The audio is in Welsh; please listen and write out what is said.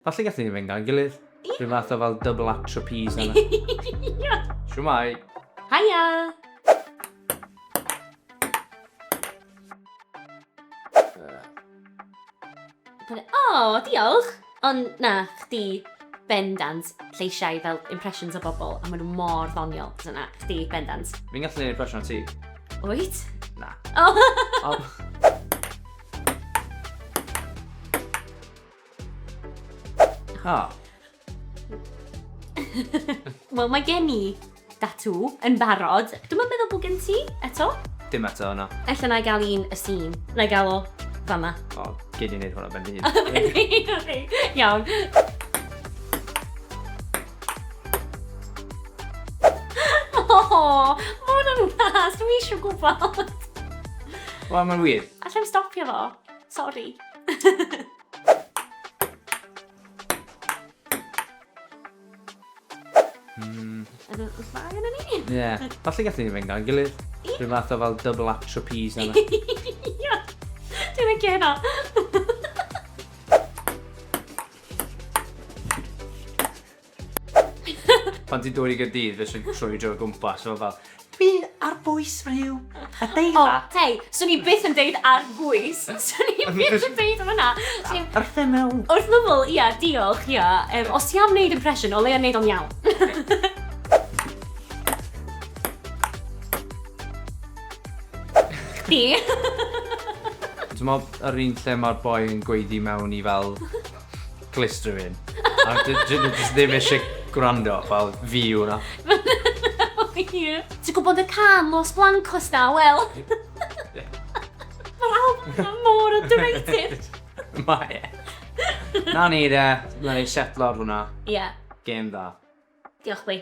Falle gallwn ni fynd gan gilydd. Ie. Rhyw fath o fel double act trapeze yna. Ie. Shwmae. Haia! O, diolch! Ond na, chdi bendant lleisiau fel impressions o bobl, a maen nhw mor ddoniol. So na, chdi bendant. Fi'n gallu gwneud impression o ti. Wyt? Na. O! O. Ha. Wel, mae gen i datŵ yn barod. Dwi'm yn meddwl bod gen ti eto. Dim eto, na. Ella na i gael un y scene. Na i gael o fama. O, gei di wneud hwnna ben dy hun. Ben fy hun, okei. Iawn. O, ma' hwnna'n was, dwi eisiau gwybod. Wel, mae'n wir. Alla i'm stopio fo. Sori. Ydy dda gyda ni? Ie. Falle gallwn ni fynd gan gilydd. Ie. Rhyw fath o fel double act trapeze yna. Ie. Dwi'n licio hynna. Pan ti'n dod i Gaerdydd, fe sy'n trwydro o gwmpas, fel fel, dwi ar bwys rhyw adeilad. O, hei, swn i byth yn deud ar bwys. Swn i byth yn deud hwnna. Swn i... Ar themel. Wrth ymyl, ia, diolch, ia. Um, os ti am wneud impression, o leia wneud o'n iawn. Chdi. Ti'n meddwl yr un lle mae'r boi yn gweiddi mewn i fel clust rhywun. A dyn nhw jyst ddim eisiau gwrando, fel fi yw hwnna. Ie. Ti'n gwybod y can Los Blancos na, wel. Mae'r album yna mor underrated. Mae e. Na ni de, na ni setlo ar hwnna. Ie. Gêm dda. Diolch, bwy.